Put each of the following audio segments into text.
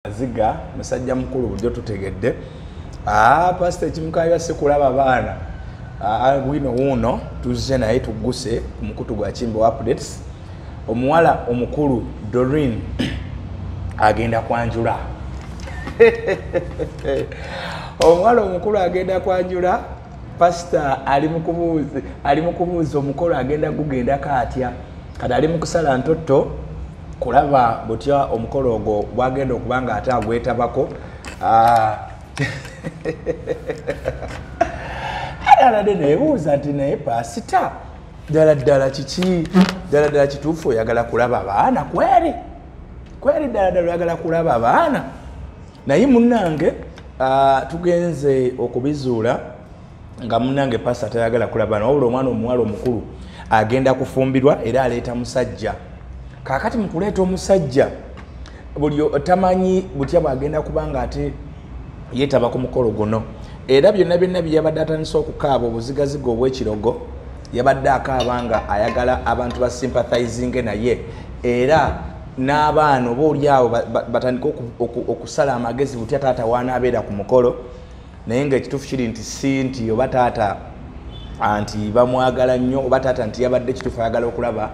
Maziga musajja mukulu bulijjo tutegedde. Pasita ekimukabya si kulaba baana. Bwino wuuno tuzze naye tugguse ku mukutu gwa Kimbowa Updates. Omuwala omukulu Doreen agenda kwanjula. Omuwala omukulu agenda kwanjula. Pasita ali mu kubuuza omukolo agenda gugendako atya. Kati ali mu kusala ntotto kulaba butya omukolo ogwo bwagenda okuba nga ate agwetabako. Alade neebuuza nti naye pasita ddala ddala kiki, ddala ddala kituufu oyagala kulaba baana kweri kweri, ddala ddala oyagala kulaba baana? Naye munnange tugenze okubizuula nga munnange pasita tayagala kulaba baana, wabula omwana omuwala omukulu agenda kufumbirwa era aleeta musajja. Kaakati mu kuleeta omusajja buli tamanyi butya bwagenda kubanga ate yeetaba ku mukolo guno. Era byonna byonna bye yabadde atandise okukaaba obuzigaziga obw'ekirogo, yabadde akaaba nga ayagala abantu basympathizinge naye, era n'abaana oba oli awo batandike okusala amagezi butya taata w'anaabeera ku mukolo. Naye ng'ekituufu kiri nti si nti oba taata nti bamwagala nnyo oba taata nti yabadde kituufu ayagala okulaba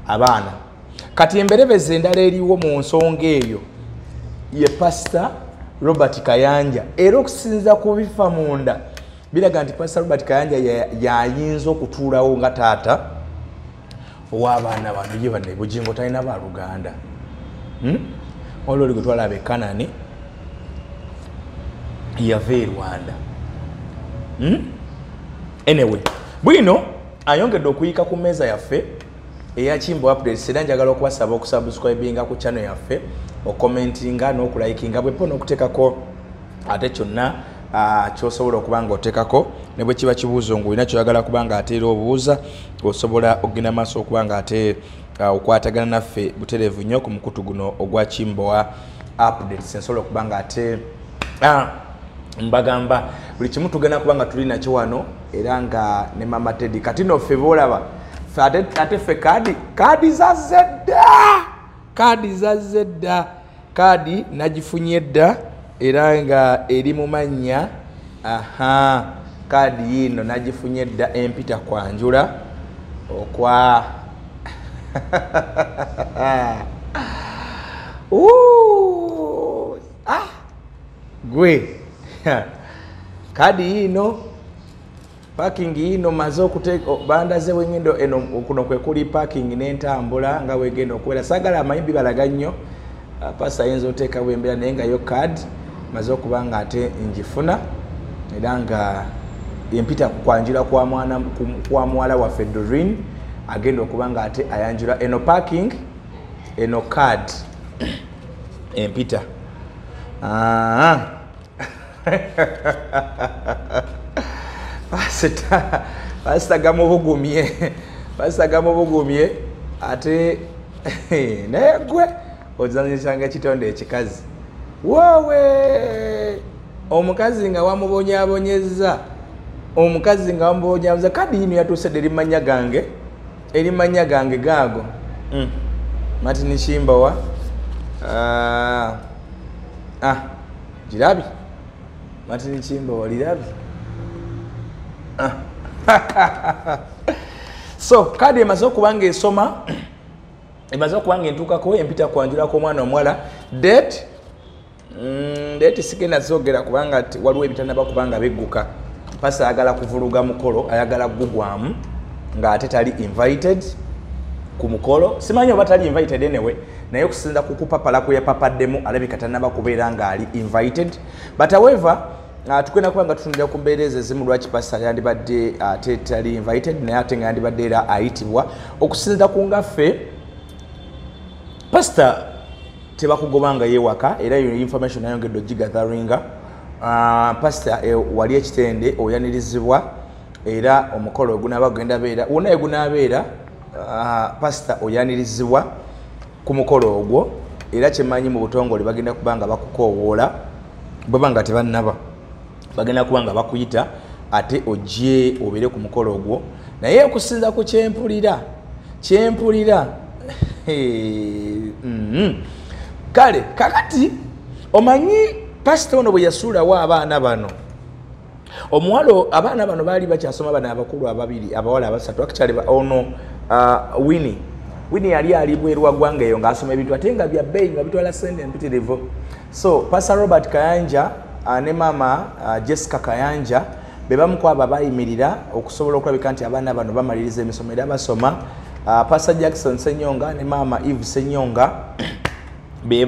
abaana. Kati emberebezi endala eriwo mu nsonga eyo ye Pasita Robert Kayanja. Era okusinziira ku bifa munda biraga nti Pasita Robert Kayanja yayinza okutuulawo nga taata ow'abaana bano. Ye banne Bugingo talina baluganda. Waliwo oli gwe twalaba e Kanani yava e Rwanda. Anyway, bwino ayongedde okuyiika ku mmeeza yaffe eya Kimbowa Updates. Era njagala okubasaba okusubscribinga ku channel yaffe, okommentinga n'okulikinga bwepo n'okuteekako ate kyonna ky'osobola okuba nga oteekako, ne bwe kiba kibuuzo ng'olina ky'oyagala kuba nga ate era obuuza, osobola okugenda maaso okuba nga ate okwatagana naffe butereevu nnyo ku mukutu guno ogwa Kimbowa Updates. Nsobola okuba nga ate mbagamba buli kimu tugenda kuba nga tuli nakyo wano, era nga ne Mama Teddy. Kati nno ffe boolaba ate ffe kaadi zazze dda, kaadi zazze dda, kaadi nagifunye dda era nga eri mu mannya. Aha, kaadi yiino nagifunye dda empita kwanjula okwa gwe kaadi yiino parking yiino maze okuteeka bandaze wengendo eno kuno kwe kuli parking n'entambula nga wegenda okubeera. Saagala amayimbi balaga nnyo, pasita ayinza oteekawo embeera, naye nga yo card maze okuba nga ate ngifuna era nga empita kwanjula kwa mwana kwa muwala waffe Doreen agenda okuba nga ate ayanjula. Eno parking eno card empita. Pasita gamubugumye, pasita gamubugumye ate naye gwe ozanyisanga ekitonde ekikazi. Woowe, omukazi nga wamubonyaabonyezza, omukazi nga wamubonyaabonyezza. Kadi yino yatuuse dda eri gange, eri mannya gange gaago. Martin Kimbowa girabi Martin Kimbowa lirabi. So kadi emaze okuba nga esoma, emaze okuba nga entuukako empita kwanjulako omwana omuwala. Date date sigenda zogera kubanga waliwo ebitannaba kubanga bigguka. Pasita ayagala kuvuluga mukolo, ayagala gugwamu ng'ate tali invited ku mukolo. Simanyi oba tali invited anyway, naye okusinza ku kupapala kwe yapapaddemu alabika tannaba kubeera ng'ali invited. But however, tugenda kuba nga tutunulira ku mbeera ezo ezimu lwaki pasita yandibadde ate tali invited, naye ate nga yandibadde era ayitibwa. Okusinza ku ngaffe pasita tebakugobanga yeewaka, era yo information ayongedde ogigatheringa. Pasita wali ekitende oyanirizibwa, era omukolo ogunaaba gugenda beera wonna egunaabeera, pasita oyanirizibwa ku mukolo ogwo. Era kyemmanyi mu butongole bagenda kuba nga bakukoowoola, bweba nga tebannaba bagenda kuba nga bakuyita ate ojje obeere ku mukolo ogwo. Naye okusinza ku kyempulira kyempulira, kale kakati Omanyi pasita ono bwe yasuulawo abaana bano, omuwala abaana bano baali bakyasoma, bano abakulu ababiri, abawala abasatu. Actually ono Winnie, Winnie yali ali bweru wa ggwanga eyo ng'asoma ebintu ate nga bya bbeeyi, nga bitwala ssente empitirivu. So Pastor Robert Kayanja ne maama Jessica Kayanja be bamu ku abo abayimirira okusobola okulabika nti abaana bano bamaliriza emisomo era basoma. Pastor Jackson Senyonga ne maama Eve Senyonga be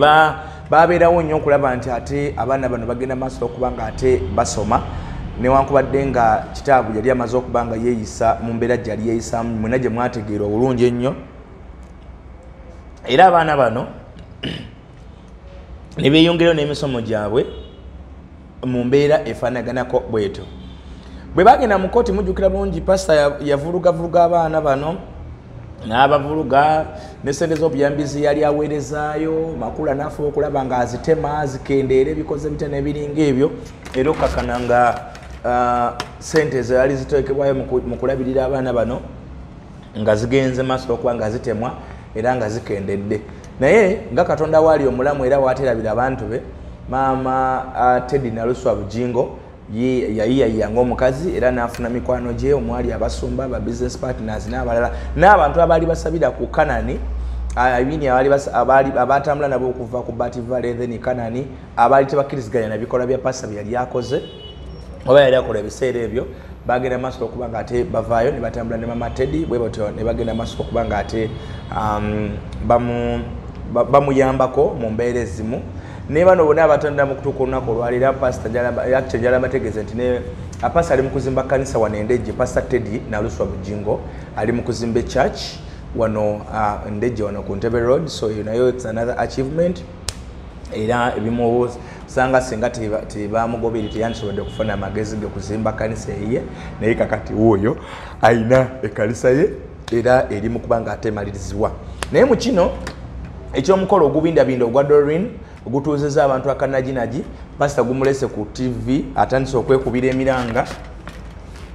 babeerawo nnyo okulaba nti ate abaana bano bagenda maaso okuba nga ate basoma, newankubadde nga kitaabwe yali amaze okuba nga yeeyisa mu mbeera gyali yeeyisaamu, mwena gye mwategeera obulungi ennyo. Era abaana bano ne beeyongerayo n'emisomo gyabwe mu mbeera efaanaganako bwetyo. Bwe bagenda mu kooti, mujjukira bulungi, pasita yavulugavuruga abaana bano n'abavuluga ne ssente z'obuyambizi yali aweerezaayo makula, n'afuba okulaba ng'azitema zikendeera ebikoze bitya n'ebiringa ebyo, era okukakana nga ssente ezo yali ziteekebwayo mu kulabirira abaana bano nga zigenze maaso okuba nga zitemwa era nga zikendedde. Naye nga Katonda waali omulamu era waaterabira abantu be, maama Teddy Naluswa Bujingo yayiyayiya ng'omukazi era n'afuna mikwano gye omwali abasumba, ba business partners n'abalala, n'abantu abaali basabira ku Kanani abini abatambula nabo okuva ku Bat Valley then Kanani, abaali tebakkiriziganya na bikolwa bya pasita bye yali akoze oba yali akola ebiseera ebyo. Bagenda maaso okuba nga ate bavaayo ne batambula ne mama Teddy bwe batyo ne bagenda maaso okuba nga ate bamuyambako mu mbeera ezimu. Ne bano bonna abatandira mu kutuuka olunaku olwaleero, pasita njala bategeeze nti ne pasita ali mu kuzimba kanisa wano Endejje. Pasita Teddy Naluswa Bujingo ali mu kuzimba church wano Ndejje, wano ku Ntebe Road. So eyo nayo it's another achievement. Era ebimu osanga singa tebamugobere teyandisobodde kufuna amagezi ge kuzimba kanisa eyiye, naye kakati wuuyo ayina ekkanisa ye era eri mu kuba nga ate emalirizibwa. Naye mu kino ekyomukolo ogubindabinda ogwa Doreen ogutuuzizza abantu akanajinagi, pasita gumulese ku TV, atandise okwekubira emiranga,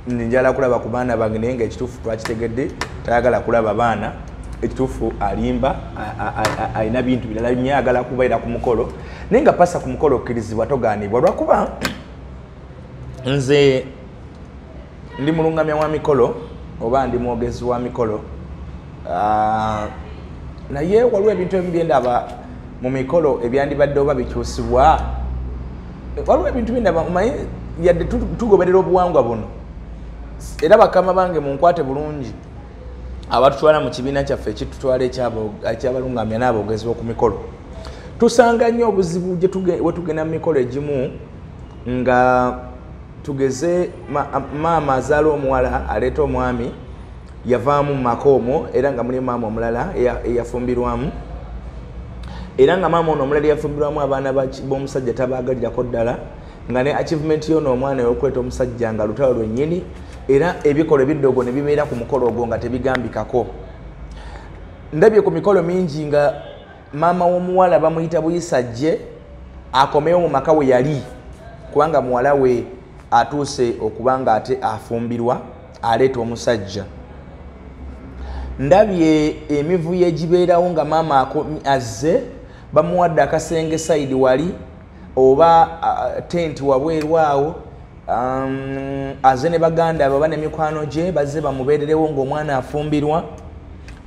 njala kulaba ku baana bange, naye nga ekituufu twakitegedde tayagala kulaba baana. Ekituufu alimba, alina bintu birala nnyo ayagala kubeera ku mukolo. Naye nga pasita ku mukolo okkirizibwa, togaanibwa, lwakuba nze ndi mulungamya wa mikolo oba ndi mwogezi wa mikolo, naye waliwo ebintu ebimu byendaba mu mikolo ebyandibadde oba bikyusibwa. Waliwo ebintu byendaba, omanyi, yadde tugoberera obuwangwa buno, era bakama bange munkwate bulungi abatutwala mu kibiina kyaffe ekitutwala ekyabalungamya n'aboogezi b'oku mikolo, tusanga nnyo obuzibu we tugenda mu mikolo egimu nga tugeze maama azaala omuwala aleeta omwami yavaamu mu maka omwo, era nga mulimu maama omulala eyafumbirwamu, era nga maama ono omulala eyafumbirwamu abaana b'omusajja tabaagalirako ddala, nga ne achievement yono omwana eyokuleeta omusajja nga lutalo lwennyini, era ebikolwa ebiddogo ne bibeera ku mukolo ogwo nga tebigambikako. Ndabye ku mikolo mingi nga maama w'omuwala bamuyita buyisajje akomewo mu maka we yali, kubanga muwala we atuuse okuba nga ate afumbirwa aleeta omusajja. Ndabye emivuyo egibeerawo nga maama azze bamuwadde akasenge side wali oba tenti wabweru awo, aze ne baganda be oba ne mikwano gye bazze bamubeererewo ng'omwana afumbirwa.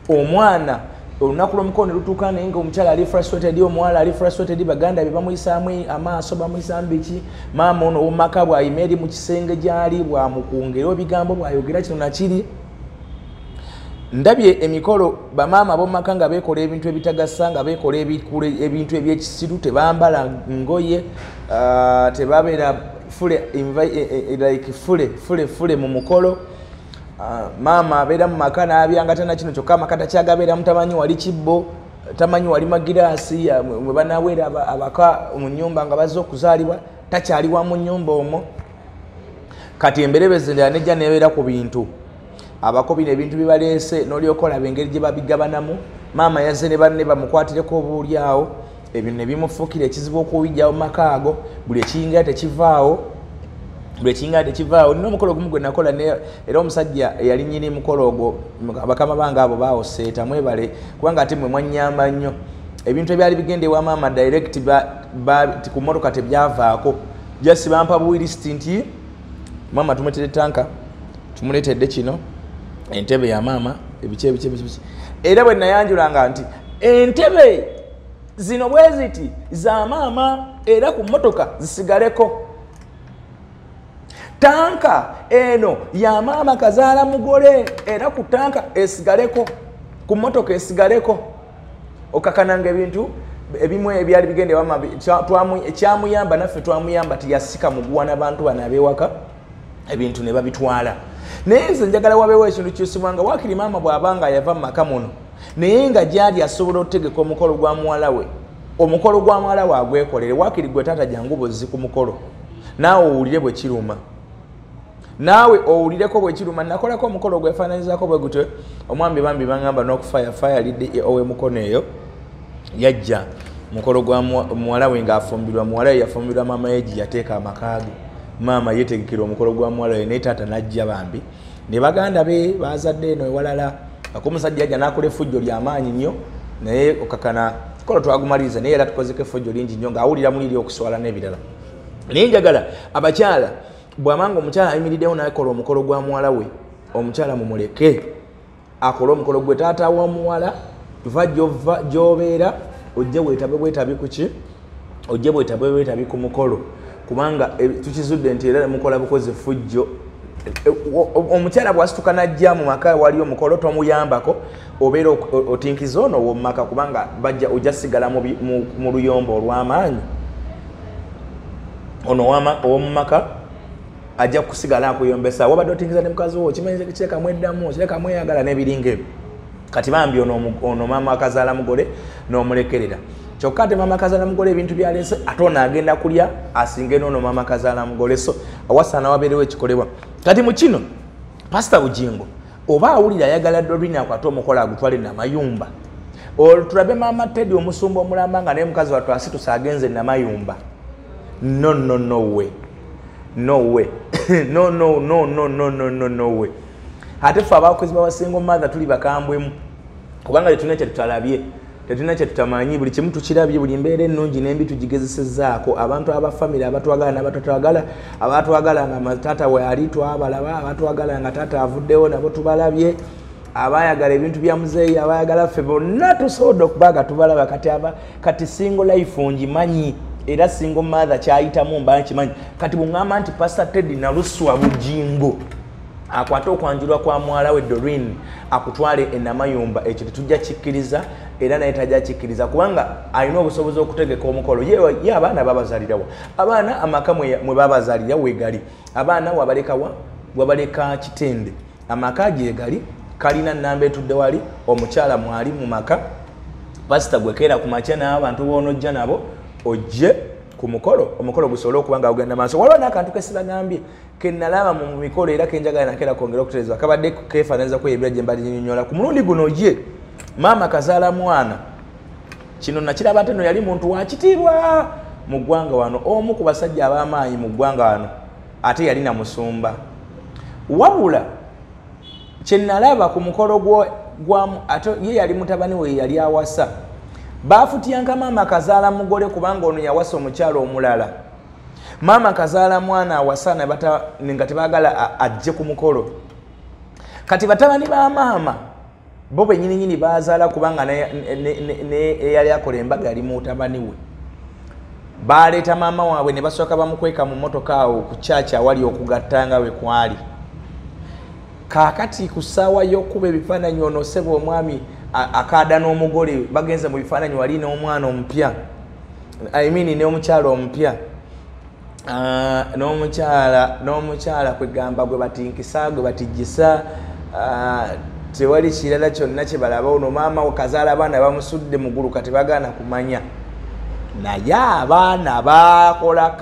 Omwana olunaku lw'omukolo ne lutuuka, naye nga omukyala ali frustrated, omuwala ali frustrated, baganda be bamuyisaamu amaaso, bamuyisaamu biki. Maama ono ow'omumaka bw'ayima eri mu kisenge gy'ali bw'amukungera ebigambo, bw'ayogera kino nakiri. Ndabye emikolo bamaama ab'omumaka nga beekola ebintu ebitagasa, nga beekola ebintu ebyekisiru, tebambala ngoye, tebabeera fule like fule fule fule mu mukolo. Maama abeera mu maka n'abyanga tana kino, kyokka amaka takyagabeeramu, tamanyi wali kibbo, tamanyi wali magiraasi mwe banaweera abaka mu nnyumba nga bazze okuzaalibwa, takyali wa mu nnyumba omwo. Kati emberebezi endala nejja nebeera ku bintu abako bino ebintu bibaleese, n'olyoka olaba engeri gye babigabanamu. Maama yazze ne banne bamukwatireko obuuli awo, ebintu ne bimufuukira ekizibu okubijja mu maka ago, buli ekiyingira tekivaawo, buli ekiyingira tekivaawo. Nina omukolo ogumu gwe nakola, era omusajja eyali nnyini mukolo ogwo, bakama bange abo baawoseeta, mwebale kubanga ate mwe mwannyamba nnyo. Ebintu ebyali bigenda ewa maama direct ku mmotoka tebyavaako, just bampa buwilisiti nti maama tumuleetedde tanka, tumuleetedde kino, entebe ya maama, ebiki ebiki ebiki. Era bwe nayanjulanga nti entebe zino bwe ziti za maama, era ku mmotoka zisigaleko. Tanka eno ya maama kazaala mugole, era ku tanka esigaleko, ku mmotoka esigaleko. Okakananga ebintu ebimu ebyali bigende wama kyamuyamba, naffe twamuyamba tiyasika muguwa n'abantu bano ab'ewaka, ebintu ne babitwala. Naye nze njagala wabeewo ekintu kyusibwanga, waakiri maama bw'abanga yava mu maka muno naye nga gyali asobola okutegeka omukolo gwa muwala we, omukolo gwa muwala we agwekolere. Waakiri gwe taata jangu bozzi ku mukolo, naawe owulire bwe kiruma, naawe owulireko bwe kiruma. Nakolako omukolo gwefaananyizaako bwe gutyo, omwami bambi bangamba n'okufayafaya lidde ow'emukono eyo yajja mukolo gwa muwala we ng'afumbirwa, muwala we yafumbirwa maama ye gye yateeka amaka ge, maama yeetegekera omukolo gwa muwala we, naye taata n'ajja bambi ne baganda be bazadde eno ewalala. Ako omusajja yajja n'akola effujjo ly'amaanyi nnyo, naye okakana kolo twagumaliriza, naye era tukozeko effujjo lingi nnyo ng'awulira muliri okuswala n'ebirala. Naye njagala abakyala, bw'abanga omukyala ayimiriddewo n'akola omukolo gwa muwala we, omukyala mumuleke akole omukolo gwe. Taata w'omuwala va gy'obeera ojje weetabe bwetabi ku ki, ojje bwetabe bwetabi ku mukolo, kubanga tukizudde nti era mukola bukozi effujjo. Omukyala bw'asituka n'ajja mu maka wali omukolo tomuyambako, obeera otinkiza ono ow'omu maka, kubanga bajja ojja sigala mu luyombo olw'amaanyi. Ono ow'omu maka ajja kusigala akuyombesa, wabadde otinkiza ne mukazi wo, okimanyi kireka mweddamu, kireka mweyagala n'ebiringa ebyo. Kati bambi ono maama akazaala mugole n'omulekerera. Kyokka ate maama akazaala mugole ebintu byaleese, ate ono agenda kulya asinge n'ono maama akazaala mugole. So awasaana wabeerewo ekikolebwa. Kati mu kino Pasita Bugingo oba awulira ayagala Doreen akwate omukolo agutwale Namayumba, olwo tulabe maama Teddy omusumba omulamba nga naye mukazi wattu asituse agenze Namayumba. No no no way, no way, no no no no no no no no way. Ate ffe abakozi ba single mother tuli bakambwemu, kubanga tetulina kye tutalabye, tetulina kye tutamanyi, buli kimu tukirabye, buli mbeera ennungi n'embi tugigezesezzaako. Abantu abafamire abatwagala n'abatatwagala, abatwagala nga taata we ali twabalaba, abatwagala nga taata avuddewo nabo tubalabye, abayagala ebintu bya muzeeyi, abayagala ffe bonna tusobodde okuba nga tubalaba. Kati kati single life ngimanyi, era single mother kyayitamu mba nkimanyi. Kati bw'ŋŋamba nti Pastor Teddy Naluswa Bugingo akwate okwanjulwa kwa muwala we Doreen akutwale e Namayumba, ekyo tetujja kikkiriza, era naye tajja kikkiriza, kubanga alina obusobozi okutegeka omukolo. Ye abaana babazaalirawa, abaana amaka mwe babazaalira weegali, abaana wabalekawa, wabaleka Kitende, amaka gyegali, kalina nnamba etudde wali, omukyala mwali mu maka. Pasita gwe keera ku makya n'abantu b'onojja nabo ojje ku mukolo, omukolo gusobole okuba nga gugenda maaso. Waliwo n'akantu ke sibagambye ke nalaba mu mikolo era ke njagala nakeera kwongera okutereezebwa, kabadde keefaananyiriza ku ebyo gye mbadde nnyonnyola. Ku mulundi guno ye maama kazaala mwana, kino nakiraba ate nno yali muntu wa kitiibwa mu ggwanga wano, omu ku basajja ab'amaanyi mu ggwanga wano, ate yali na musumba. Wabula kye nalaba ku mukolo gwa ate ye yali mutabani we yali awasa, baafutyanka maama kazaala mugole kubanga ono yawasa omukyala omulala. Maama kazaala mwana awasa nga tebaagala ajje ku mukolo. Kati batabani ba maama bo bennyininyini baazaala, kubanga eyali akola embaga yali mutabani we. Baaleeta maama waabwe ne basooka bamukweka mu mmotoka awo ku kyaki awali okugatta nga we kwali. Kaakati ku ssaawa y'okkuba ebifaananyi ono ssebo omwami akaada n'omugole bagenze mu bifaananyi wali n'omwana omupya, I mean n'omukyala omupya, n'omukyala kwegamba gwe batinkisa gwe batijjisa, tewali kirala kyonna kye balaba. Ono maama kazaala abaana bamusudde mu ggulu kati bagaana kumanya. Naye abaana baakola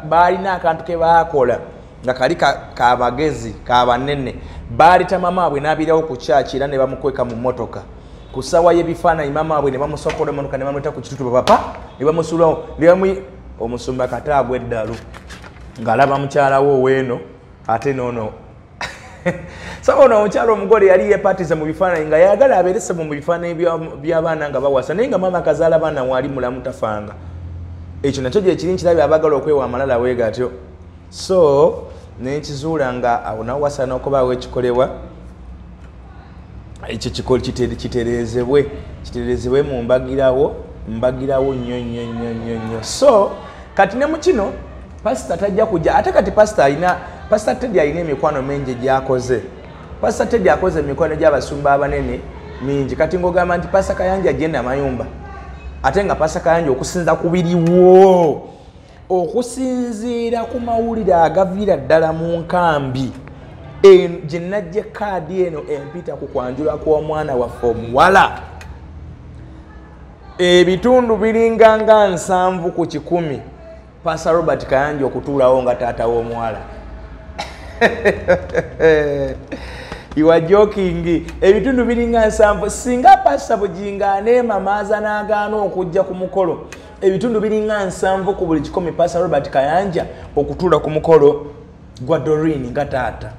baalina akantu ke baakola nga kali kabagezi kabanene, baalita maama waabwe n'abirawo ku kyaki era ne bamukweka mu mmotoka. Ku ssaawa y'ebifaananyi maama waabwe ne bamusokola emmotoka ne bamuleeta ku kitutu bapapa ne bamusuulawo ne omusumba kata agwa eddalu ng'alaba mukyala we ow'eno ate n'ono. Saba ono omukyala omugole yali yeepatiza mu bifaananyi nga yayagala abeerese mu bifaananyi by'abaana nga bawasa, naye nga maama kazaala abaana waali mulamu tafanga. Ekyo nakyo gye kiri nkirabye abaagala okwewa amalala bwe gatyo. So nenkizuula nga awo nawo wasaana okubaawo ekikolebwa, ekyo kitereezebwe, kitereezebwe mu mbagirawo, mbagirawo nnyo nnyo nnyo nnyo nnyo. So kati ne mu kino pasita tajja kujja. Ate kati pasita alina, Pasita Teddy alina emikwano mingi gy'akoze. Pasita Teddy akoze emikwano gy'abasumba abanene mingi. Kati ng'ogamba nti Pasita Kayanja ajje Namayumba, ate nga Pasita Kayanja okusinza ku biriwo, okusinziira ku mawulire agaviira ddala mu nkambi gye najja kaadi eno empita ku kwanjula kw'omwana waffe omuwala, ebitundu biringa nga 70 ku 100 Pastor Robert Kayanja okutuulawo nga taata w'omuwala. You are joking. Ebitundu biringa 70. Singa Pastor Bugingo aneemamaaza n'agaana okujja ku mukolo, ebitundu biringa 70 ku buli 100 Pastor Robert Kayanja okutuula ku mukolo gwa Doreen nga taata,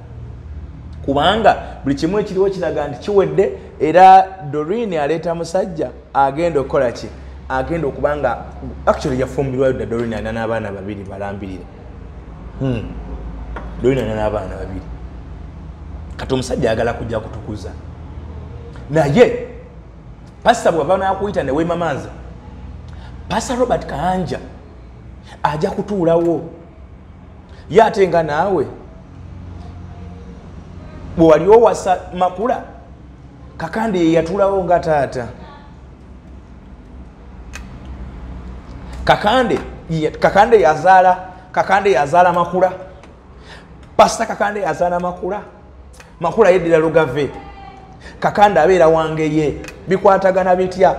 kubanga buli kimu ekiriwo kiraga nti kiwedde. Era Doreen aleeta musajja agenda okukola ki? Agenda okubanga actually yafumbirwayo dda. Doreen alina n'abaana babiri balambirire. Doreen alina n'abaana babiri. Kati omusajja ayagala kujja kutukuza, naye pasita bw'ava n'akuyita ne weemamanza, Pastor Robert Kayanja ajja kutuulawo ye, ate nga naawe bwe wali owasa Makula, Kakande ye yatuulawo nga taata. Kakande yazaala, Kakande yazaala Makula. Pasita Kakande yazaala Makula. Makula yeddira Lugave, Kakande abeera Wangeye. Bikwatagana bitya?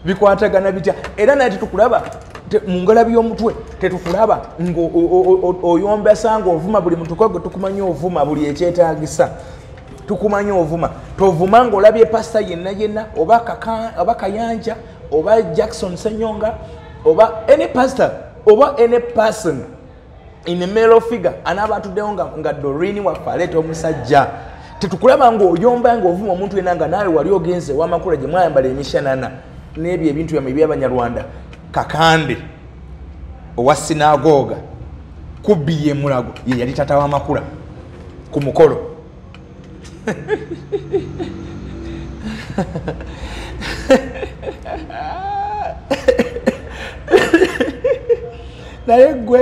Bikwatagana bitya? Era naye tetukulaba mu ngalabi y'omutwe, tetukulaba ng'oyombesa ng'ovuma buli muntu gwe tukumanyi ovuma buli ekyetaagisa, tukumanyi ovuma. Tovuma ng'olabye pasita yenna yenna, oba oba Kayanja, oba Jackson Senyonga, oba any pastor, oba any person in a male figure anaaba atuddewo nga Doreen waffe aleeta omusajja. Tetukulaba ng'oyomba ng'ovuma omuntu yenna nga naawe wali ogenze ewamakula gye mwayambala emishanana n'ebyo ebintu byammwe eby'Abanyarwanda. Kakande owa sinagooga kubbi ye Mulago ye yali taata w'Amakula ku mukolo. Naye gwe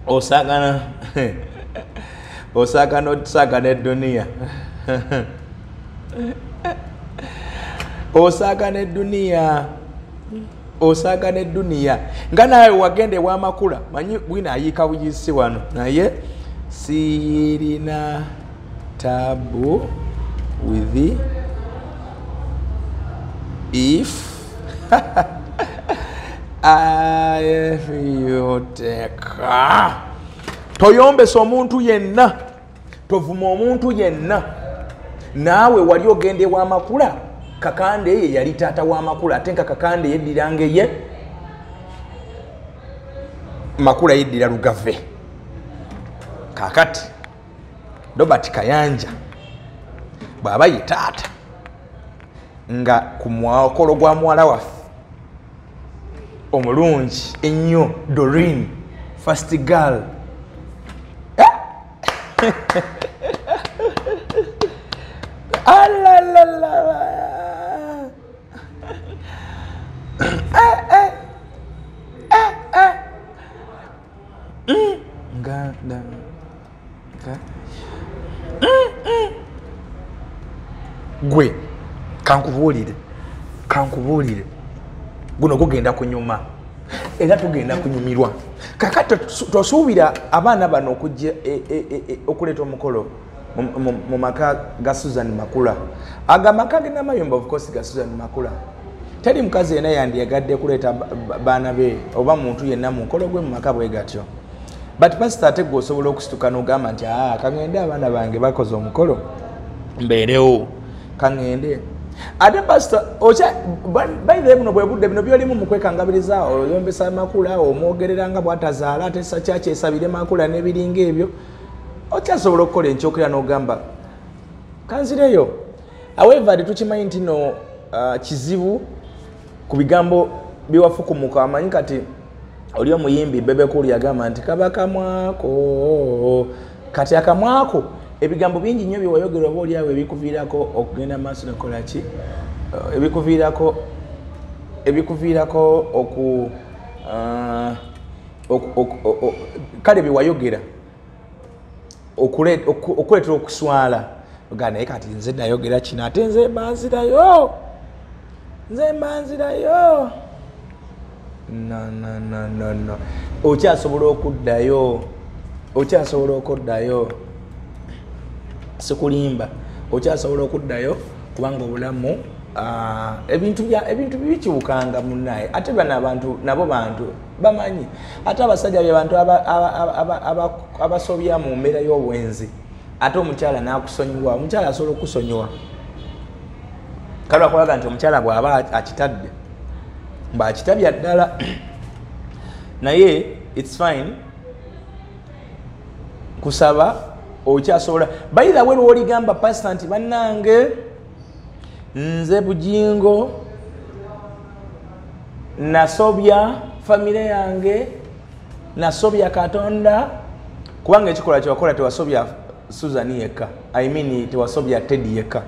osaagana osaagana osaagana edduniya, osaagana edduniya, osaagana edduniya. Nga naawe wagenda ewamakula, manyi bwina ayiika buyisi wano, naye sirina tabu with if you take. Toyombesa omuntu yenna, tovuma omuntu yenna. Naawe wali ogenda ewamakula, Kakande ye yali taata w'Amakula, ate nga Kakande yeddira Ngeye, Makula yeddira Lugave. Kaakati Robert Kayanja bw'aba ye taata nga ku mukolo gwa muwala waffe omulungi ennyo Doreen first girl, gwe kankubuulire, kankubuulire, guno gugenda kunyuma era tugenda kunyumirwa. Kakati tosuubira abaana bano okujja okuleeta omukolo mu maka ga Susan Makula. Aga amaka ge Namayumba of course ga Susan Makula. Teri mukazi yenna yandiyagadde kuleeta baana be oba muntu yenna mu mukolo gwe mu maka bwe gatyo. But pastor ate gwe osobola okusituka n'ogamba nti kaŋŋende abaana bange bakoze omukolo mbeerewo, kaŋŋende. Ate pastor okya by the way buno bwe budde bino byolimu mu kwekangabiriza, oyombesa Makula, omwogerera nga bw'atazaala, ate sakyaki esabire Makula n'ebiringa ebyo. Okyasobola okukola enkyokera n'ogamba kanzireyo. However, tukimanyi nti no kizibu Ku bigambo biwafukumuka amanyi kati oli omuyimbi Bebe Cool yagamba nti kaba kamwako. Kati akamwako ebigambo bingi nnyo byewayogera oba oliawo ebikuviirako okugenda maaso nekola ki, ebikuviirako oku kale byewayogera okuleetera okuswala. Oga naye kati nze nayogera kino ate nze mbanzirayo, nze mbanzirayo. No, no, no, no, no. Okyasobola okuddayo, okyasobola okuddayo, sikulimba, okyasobola okuddayo kubanga obulamu ebintu bikiwukanga munnaye. Ate bano abantu nabo bantu bamanyi, ate abasajja be bantu abasobya mu mbeera y'obwenzi, ate omukyala n'akusonyiwa. Omukyala asobola okusonyiwa, kale akulaga nti omukyala bw'aba akitadde mbw'akitabya ddala, naye it's fine. Kusaba okyasobola. By the way, lw'oligamba pastor nti bannange nze Bujingo nasobya famire yange, nasobya Katonda, kubanga ekikolwa kyewakola tewasobya Susan yekka, I mean tewasobya Teddy yekka,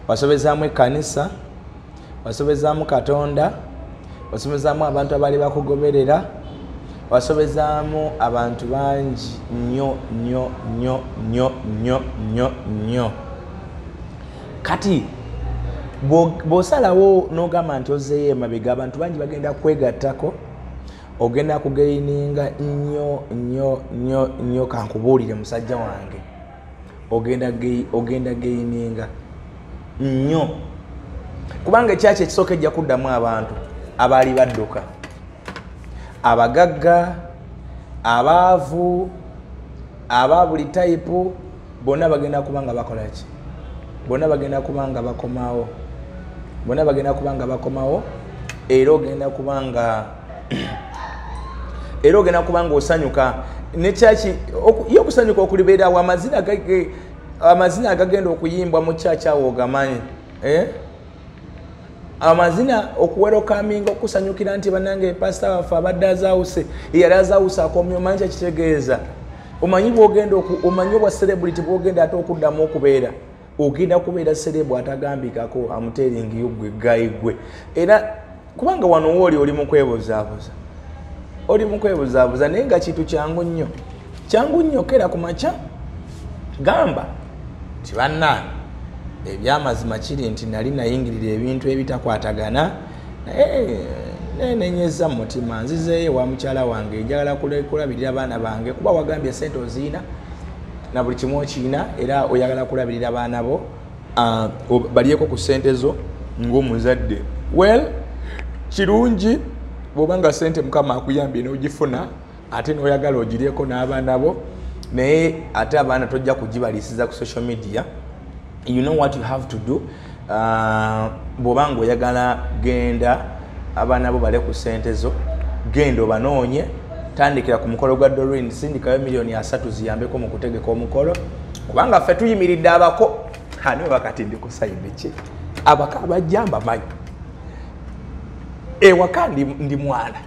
wasobezaamu ekkanisa, wasobezaamu Katonda, wasobezaamu abantu abaali bakugoberera, wasobezaamu abantu bangi nnyo nnyo nnyo nnyo nnyo nnyo nnyo. Kati bw'osalawo n'ogamba nti ozzeeyo emabega, abantu bangi bagenda kwegattako, ogenda kugaininga nnyo nnyo nnyo nnyo. Kankubuulire musajja wange, ogenda gaininga nnyo, kubanga ekyaki ekisooka ejja kuddamu abantu abaali badduka, abagagga, abaavu, aba buli tayipu, bonna bagenda kuba nga bakola ki? Bonna bagenda kuba nga bakomawo, bonna bagenda kuba nga bakomawo, era ogenda kuba nga osanyuka. Nekyaki ye okusanyuka okulibeerawo, amazina agagenda okuyimbwa mu kyaki awo ogamanyi, amazina okuwerokaminga okusanyukira nti bannange pasita waffe abadde azaawuse, yali azaawuse akomye. Omanyi kyekitegeeza? Omanyi bwogenda omanyi obwa celebrity bwogenda ate okuddamu okubeera, ogenda kubeera celeb atagambikako, amuteringiyo gwe gayi gwe. Era kubanga wano wooli oli mu kwebuzaabuza, oli mu kwebuzaabuza, naye nga kintu kyangu nnyo, kyangu nnyo. Kera ku makya gamba nti bannange ebyamazima kiri nti nali nayingirira ebintu ebitakwatagana, naye nenenyeza mu mutima, nzizeeyo wa mukyala wange, njagala kulabirira abaana bange, kuba wagambye sente oziina na buli kimu okiina, era oyagala kulabirira abaana bo, balyeko ku sente zo ng'omuzadde. Well, kirungi bw'oba nga sente Mukama akuyambye n'ogifuna, ate n'oyagala ogiryeko n'abaana bo, naye ate abaana tojja kugibaliisiza ku social media. You know what you have to do. Bw'oba nga oyagala genda abaana bo bale ku sente zo, genda obanoonye, tandikira ku mukolo gwa Doreen, sindikayo 3 million ziyambeko mu kutegeka omukolo, kubanga ffe tuyimiridde abako. Ani bakati ndi ku side ki? Abako abajja mbamanyi, ewaka ndi mwana,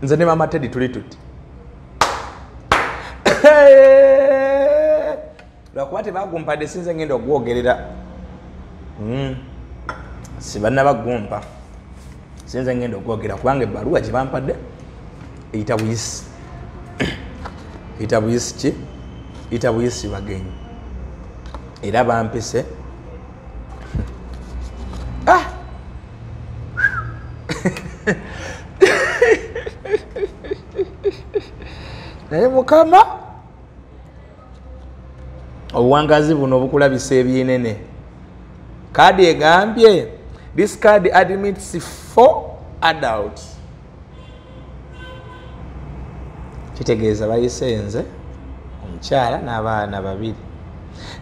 nze ne mama Teddy tuli tuti, lwakuba tebagumpadde sinze ngenda okwogerera, si bannabagumpa, sinze ngenda okwogera, kubanga ebbaluwa gye bampadde eyita buyisi, eyita buyisi ki, eyita buyisi bagenyi, era bampise. Ah! Naye Mukama, obuwangazi buno obukulabisa ebinene. Kaadi egambye this card admits 4 adults, kitegeeza bayise nze, omukyala n'abaana 2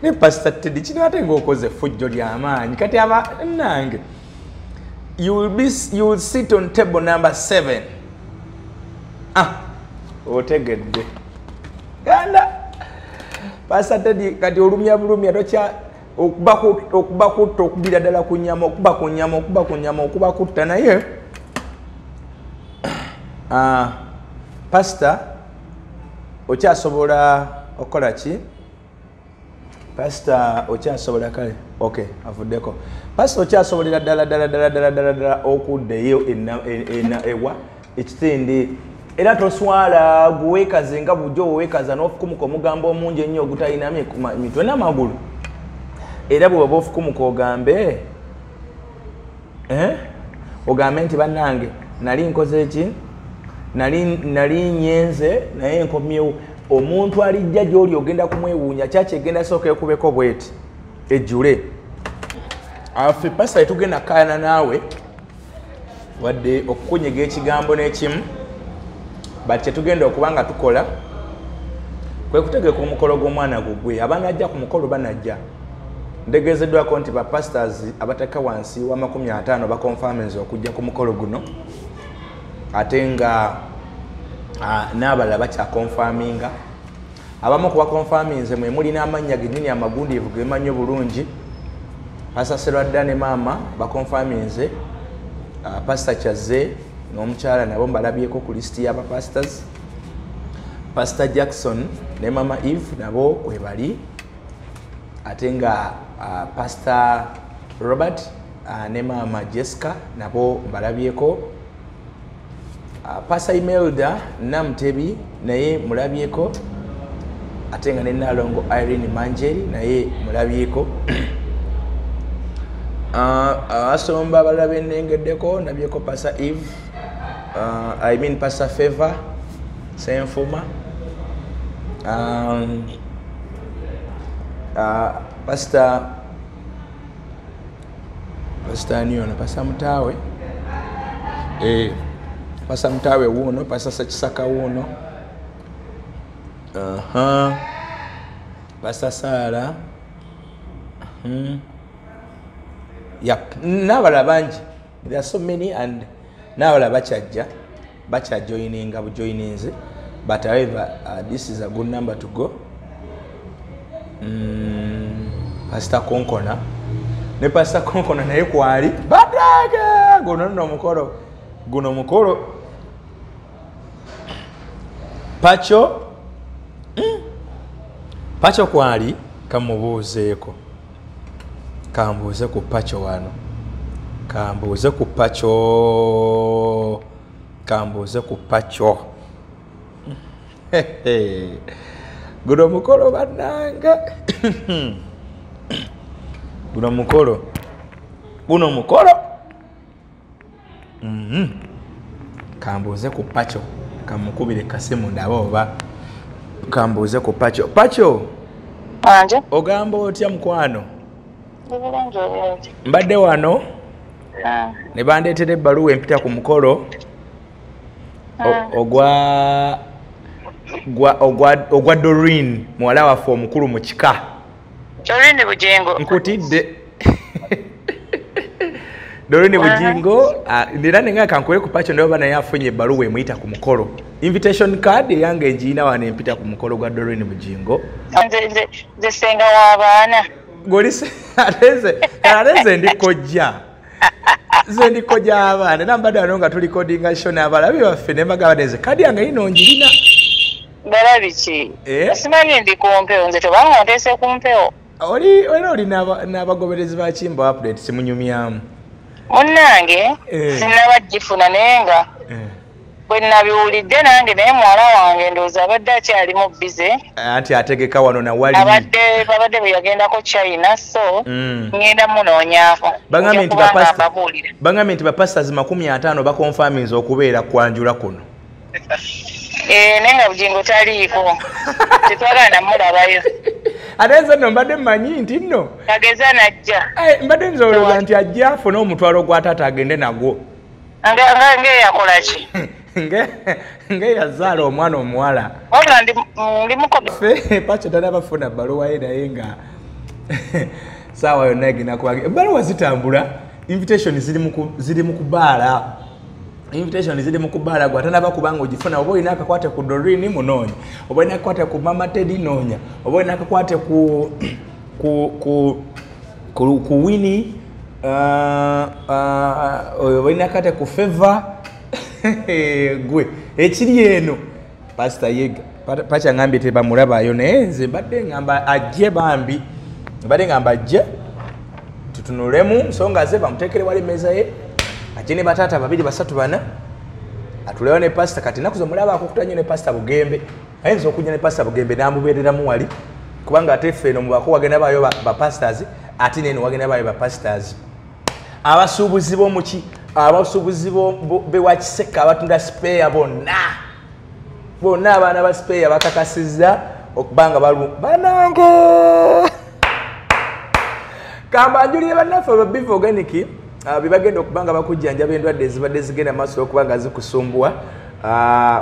ne Pastor Teddy. Kino ate ng'okoze effujjo ly'amaanyi. Kati aba nange you will sit on table number 7. Ah, otegedde ganda Pastor Teddy, kati olumya bulumya tokya Okuba kutta, okubira ddala ku nnyama, okuba ku nnyama, okuba ku nnyama, okuba kutta. Naye pastor okyasobola okukola ki? Pastor okyasobola, kale okay, avuddeko. Pastor okyasobolera ddala ddala ddala ddala ddala ddala okuddayo ewa ekitende. Era toswala, guweekaze nga bulijjo weekaza n'ofukumuka omugambo omungi ennyo ogutalina mitwe n'amagulu. Era bwe baba ofukumuka ogambe ogambe nti bannange nali nkoze ki, nali nyenze naye nkomyewo. Omuntu alijja gy'oli ogenda kumwewuunya, kyaki egenda sooka ekubeko bweti ejjule. Affe pastor tetugenda kkaayana naawe wadde okukunyega ekigambo n'ekimu, but kyetugenda okuba nga tukola kwe kutegeka omukolo gw'omwana gugwe. Abanajja ku mukolo banajja. Ntegeezeddwako nti bapastors abatakka wansi wa 50 bakonfaminze okujja ku mukolo guno, ate nga n'abalala bakyakonfaminga. Abamu ku bakonfaminze mwe muli n'amannya gennyini amagundiivu ge manyi obulungi. Pastor Serwadda ne maama bakonfaminze, Pastor Kyazze n'omukyala nabo mbalabyeko ku lisiti y'abapastors. Pastor Jackson ne mama Eve nabo kwebali, ate nga Pastor Robert ne mama Jessica nabo mbalabyeko. Pastor Imelda Namutebi naye mulabyeko, ate nga ne Nalongo Irene Manjeri naye mulabyeko. Abasomba abalala benengeddeko ndabyeko Pastor Eve, I mean Pastor Favor Senfuma, Pastor Niono, Pastor Mutawe, Pastor Mutawe wuno, Pastor Sekisaka wuno, Pastor Sara, yep, n'abalala bangi. There are so many, and n'abalala bakyajja, bakyajoininga bujoininze, but however this is a good number to go. Pastor Konkona ne Pastor Konkona naye kwali badage. Guno nno mukolo, guno mukolo Pacho. Pacho kwali, kamubuuzeeko, kambuuze ku Pacho wano, kambuuze ku Pacho, kambuuze ku Pacho. Guno mukolo bannange, guno mukolo, guno mukolo. Kambuuze ku Pacho, kamukubire kasimu ndabe oba kambuuze ku Pacho. Pacho, ogamba otya mukwano? Mbadde wano ne bandeetera ebbaluwa empita ku mukolo ogwa Doreen, muwala waffe omukulu mu kika. Doreen Bujingo. Nkutidde. Doreen Bujingo, era nenga kankubire ku Pacho ndaba naye afunye ebbaluwa emuyita ku mukolo. Invitation card eyange ngiina wano empita ku mukolo gwa Doreen Bujingo. Nze ssenga w'abaana. Ate nze ndi kojja. Nze ndi kojja abaana. Era mbadde wano nga tuli recordinga show n'abalabi baffe ne mbagamba nze kadi yange yino ngirina. Balabi ki? Simanyi ndi ku mpewo, nze tobanga onteese ku mpewo. Oli era oli n'abagoberezi ba Kimbo Update simunyumyamu. Munnange sinnaba gifuna naye nga bwe nabiwulidde nange, naye muwala wange ndowooza abadde akyalimu bize. Anti ategeka wano na wali. Abadde bwe yagendako China, so ngenda munoonyaako. Bagambye nti bapastors 50 bakonfaminze okubeera kwanjula kuno. Naye nga Bujingo taliiko. Tetwagala namulabayo. Ate nze nno mbadde mmanyi nti nno kageza najja. Mbadde nze olowooza nti ajja afune omutwalo gwa taata agende nagwo. Ng'eyakola ki? Ng'eyazaala omwana omuwala. Wabula ndi mukopi. Ffe Pacho tannabafuna bbaluwa ye naye nga saawa yonna egenda kuba. Ebbaluwa zitambula, invitation ziri mu kubaala. Invitation ziri mu kubaala, gwe atanaba kubanga ogifuna, oba olina akakwate ku Doreen munoonya, oba olina akakwate ku Mama Teddy noonya, oba olina akakwate ku Ku Winnie, oyo balina kate ku Favor gwe ekiri eno Pastor Yiga pacha ngambye tebamulabayo, naye nze mbadde ngamba ajje, bambi mbadde ngamba ajje tutunulemu nsonga ze, bamuteekere wali emmeeza ye, ajje ne bataata 2 3 4 atulewo ne pastor. Kati ennaku zomulaba akukuta nnyo ne Pastor Bugembe, ayinza okujja ne Pastor Bugembe n'amubeereramu wali, kubanga ate ffe eno mubako wagenda bayo ba pastors, ate neno wagenda bayo ba pastors. Abasuubuzi b'omuki, abasuubuzi b'ewa Kiseka abatunda spare bonna bonna, abaana ba spare bakakasizza okubanga banange. Kambanjulire bannaffe aba Biva Organic bebagenda okubanga bakujjanjaba endwadde ezibadde zigenda maaso okubanga zikusumbuwa.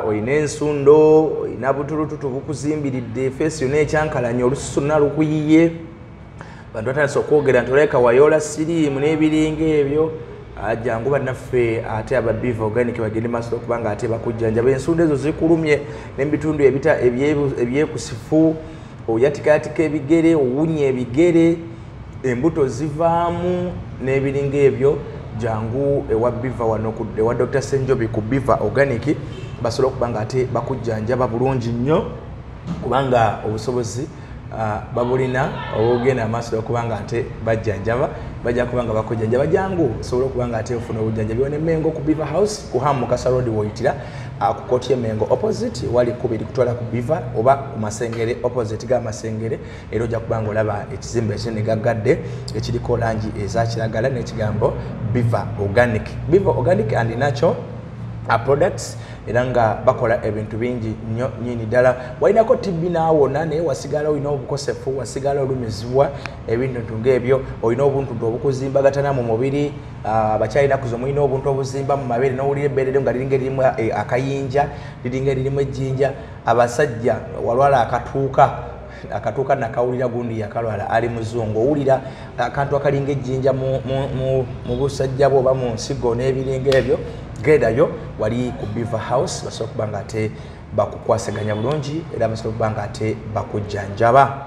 Oyina ensundo, oyina butulututu bukuzimbiridde, feesi yonna ekyankalanye, olususu lwonna lukuyiye, bantu batandise okwogera nti olabika wayoola siriimu n'ebiringa ebyo. Jangu bannaffe ate aba Biva Organic bagende maaso okubanga ate bakujjanjaba ensundo ezo zikulumye n'ebitundu ebyekusifu, oyatikayatika ebigere, owunya ebigere, embuto zivaamu n'ebiringa ebyo. Jangu ewa Biva wano ewa Dr. Senjobi ku Biva Organic basobole okuba nga ate bakujjanjaba bulungi nnyo, kubanga obusobozi babulina obugenda amaaso okuba nga ate bajjanjaba, bajja kuba nga bakujjanjaba. Jangu osobola okuba nga ate ofuna obujjanjabi wano e Mengo ku Biva House ku Ham Mukasa Road woyitira ku kooti y'e Mengo opposite wali kkubo erikutwala ku Biva oba ku Masengere opposite ga Masengere, era ojja kuba nga olaba ekizimbe ekinene gaggadde ekiriko langi eza kiragala n'ekigambo Biva Organic. Biva Organic and Natural products, era nga bakola ebintu bingi nnyo nnyini ddala. Walinako TB n'awona, naye wasigala olina obukosefu, wasigala olumizibwa ebintu ng'ebyo, olina obuntu obukuzimbagatana mu mubiri. Abakyala ennaku zo mulina obuntu obuzimba mu mabeere, n'owulira ebbeere nga liringa eririmu akayinja, liringa eririmu ejjinja. Abasajja walwala akatuuka nakawulira gundi yakalwala ali muzungu, owulira akantu akalinga ejjinja mu busajja bwo oba mu nsigo n'ebiringa ebyo. Gendayo wali ku Biva House basobola okuba nga ate bakukwasaganya bulungi, era basobola okuba nga ate bakujjanjaba.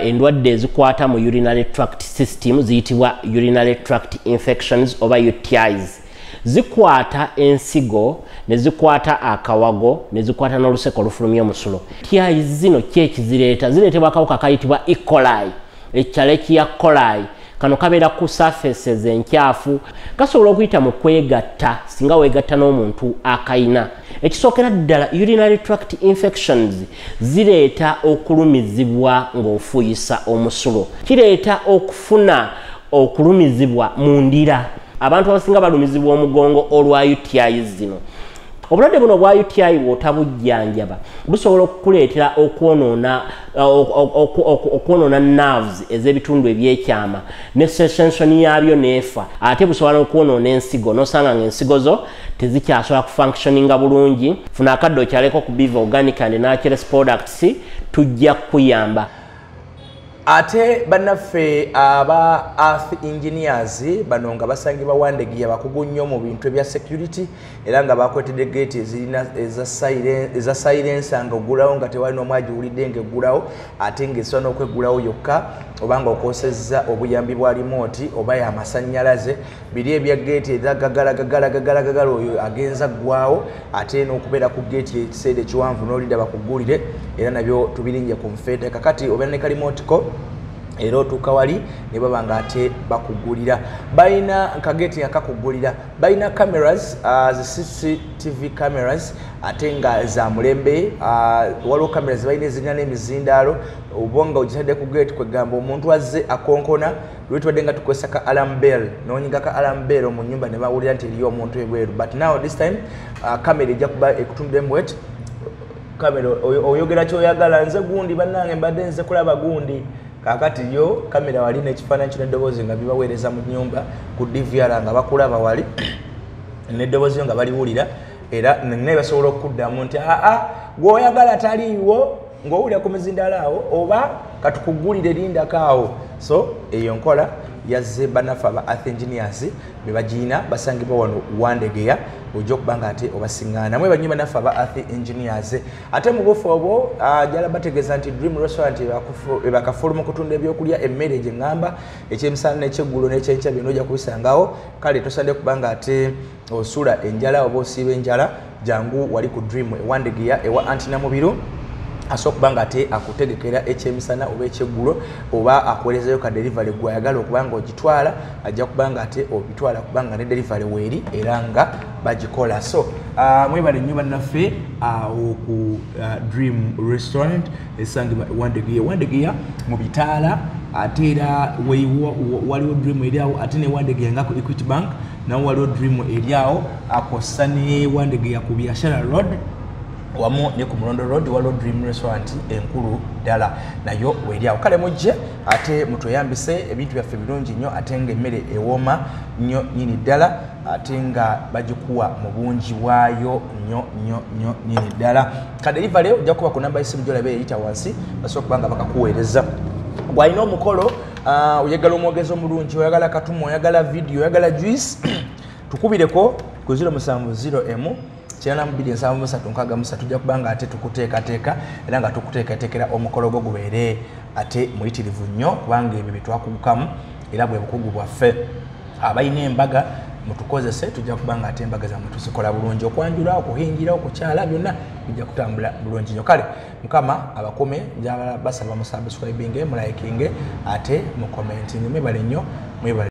Endwadde ezikwata mu urinary tract system ziyitibwa urinary tract infections oba UTIs. Zikwata ensigo, ne zikwata akawago, ne zikwata n'oluseke olufulumya omusulo. UTIs zino ki ekizireeta? Zireetebwa akawuka akayitibwa E. coli, Escherichia coli. Kano kabeera ku surfaces enkyafu, kasobola okuyita mu kwegatta singa weegatta n'omuntu akayina. Ekisookera ddala, urinary tract infections zireeta okulumizibwa ng'ofuuyisa omusulo, kireeta okufuna okulumizibwa mu ndira. Abantu abasinga balumizibwa omugongo olwa UTIs zino. Obulwadde buno obwa UTI bw'otabujjanjaba busobola okukuleetera okwonoona nerves ez'ebitundu ebyekyama ne sensation yaabyo n'efa. Ate busobola okwonoona ensigo, n'osanga ng'ensigo zo tezikyasobola kufunctioninga bulungi. Funa akadde okyaleko ku Biva Organic and Natural Products, tujja kukuyamba. Ate bannaffe aba Earth Engineers bano nga basangibwa Wandegeya, bakugu nnyo mu bintu ebya security, era nga bakwetedde gate ezirina eza silencer nga oggulawo nga tewali n'omu agiwulidde ng'eggulawo, ate ng'esobola n'okweggulawo yokka oba nga okosezza obuyambi bwa remote oba y'amasannyalaze. Biri ebya gate eza gagala gagala gagala gagala oyo agenza ggwawo, ate n'okubeera ku gate ekiseera ekiwanvu n'olinda bakuggulire, era nabyo tubirinye ku nfeete. Kakati obeera ne kalimoti ko era otuuka wali ne baba nga ate bakugulira. Balina kageti nga kakugulira, balina cameras, zi CCTV cameras ate nga za mulembe. Waliwo cameras balina ezirina n'emizindaalo, oba nga ogitadde ku gate, kwegamba omuntu azze akonkona, luli tubadde nga tukozesa ka alarm bell, n'onyiga ka alarm bell mu nnyumba ne bawulira nti eriyo omuntu ebweru. But now this time kamera ejja kuba ekutunduddemu bweti kamera, oyogera ky'oyagala, nze gundi bannange mbadde nze kulaba gundi. Kaakati yo kamera wali n'ekifaananyi kino eddoboozi nga bibaweereza mu nnyumba ku DVR nga bakulaba wali n'eddoboozi nga baliwulira, era naye basobola okukuddamu nti aa gw'oyagala taliiwo, ng'owulira ku mizindaalo awo, oba katukugulire lindako awo. So eyo nkola yazze bannaffe aba Earth Engineers be bagiina, basangibwa wano Wandegeya, ojja okuba nga ate obasiŋŋaana. Mwebale nnyo bannaffe aba Earth Engineers. Ate mu bufu obwo jala bategeeza nti Dream Restaurant ebakafulu mu kutunda ebyokulya, emmere gye ŋŋamba, ekyemisana n'ekyeggulo n'ekyenkya byonna ojja kubisangawo. Kale tosadde kuba nga ate osula enjala oba osiiba enjala, jangu wali ku Dream ewandegeya ewa Antina Mubiru, asobola okuba nga ate akutegekera ekyemisana oba ekyeggulo, oba akuweerezayo ka delivery gw'ayagala okuba nga ogitwala, ajja kuba nga ate obitwala kubanga ne delivery weeri era nga bagikola. So mwebale nnyo bannaffe awo ku Dream Restaurant esangibwa Wandegeya, Wandegeya mu bitaala, ate era waliwo Dream eri awo, ate ne Wandegeya nga ku Equity Bank nawo waliwo Dream eri awo, akossa ne Wandegeya ku Biashara Road wamu ne ku Mulondo Road waliwo Dream Restaurant enkulu ddala nayo weri awo. Kale mujje ate mutweyambise ebintu byaffe birungi nnyo, ate nga emmere ewooma nnyo nnyini ddala, ate nga bagikuwa mu bungi bwayo nnyo nnyo nnyo nnyini ddala. Ka delivery ojja kuba ku namba y'essimu gy'olaba eyita wansi, basobola okuba nga bakakuweereza. Bw'alina omukolo, oyagala omwogezi omulungi, oyagala katumu, oyagala vidiyo, oyagala juice, tukubireko ku 070 9273 63, tujja kuba nga ate tukuteekateeka era nga tukuteekateekera omukolo gwo gubeere ate muyitirivu nnyo, kubanga ebyo bye twakugukamu era bwe bukugu bwaffe. Abalina embaga mutukozese, tujja kuba nga ate embaga zammwe tuzikola bulungi, okwanjula, okuhingira, okukyala, byonna bijja kutambula bulungi nnyo. Kale Mukama abakome, njagala basaba musubscribinge, mulikinge ate mucommentinge. Mwebale nnyo, mwebale.